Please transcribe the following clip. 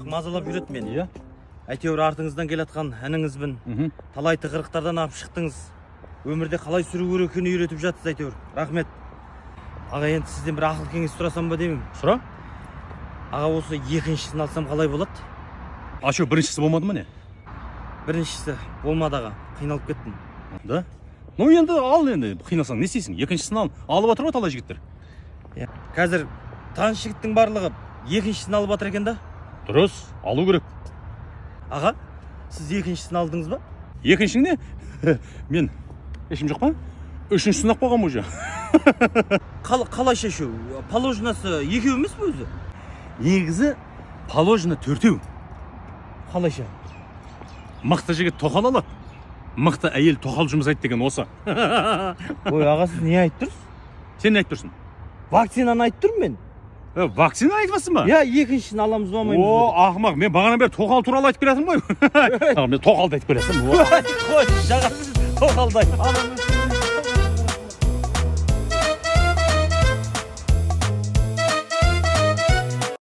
сұрақ мазалап жүреді мені. Иә. Әйтеуір артыңыздан келатқан ініңізбін. Талай тығырықтардан алып шықтыңыз. Өмірде қалай сүру керек екенін үйретіп жатсыз әйтеуір. Рахмет. Аға, енді сізден бір ақыл кеңес сұрасам ба деймін. Сұра. Аға, осы екіншісін алсам қалай болады? А что, біріншісі болмады ма не? Біріншісі болмады, аға, қиналып кеттім. Да? Ну енді ал енді, қиналсаң не істейсің? Екіншісін ал. Алып жатыр ғой талай жігіттер. Иә. Қазір таныс жігіттің барлығы екіншісін алып жатыр екен да? Дұрыс, алу керек. Аға, сіз екіншісін алдыңыз ба? Екіншің не? Мен ешім жоқ па? Үшіншісін алып қойғанмын уже. Қалайша үшеу? Положенасы екеу емес пе өзі? Негізі положено төртеу. Қалайша? Мықты жігіт тоқал алады. Мықты әйел тоқал жұмсайды деген осы. Ой, аға, сіз не айтып тұрсыз? Сен не айтып тұрсың? Вакцинаны айтып тұрмын мен. Вакцина айтып жатсың ба? Иә, екіншісін аламыз ба, алмаймыз ба? О, ақымақ, мен бағанадан бері тоқал туралы айтып келе жатырмын ғой. Мен тоқалды айтып келе жатырмын. Қой, жаға, сіз тоқалды айт.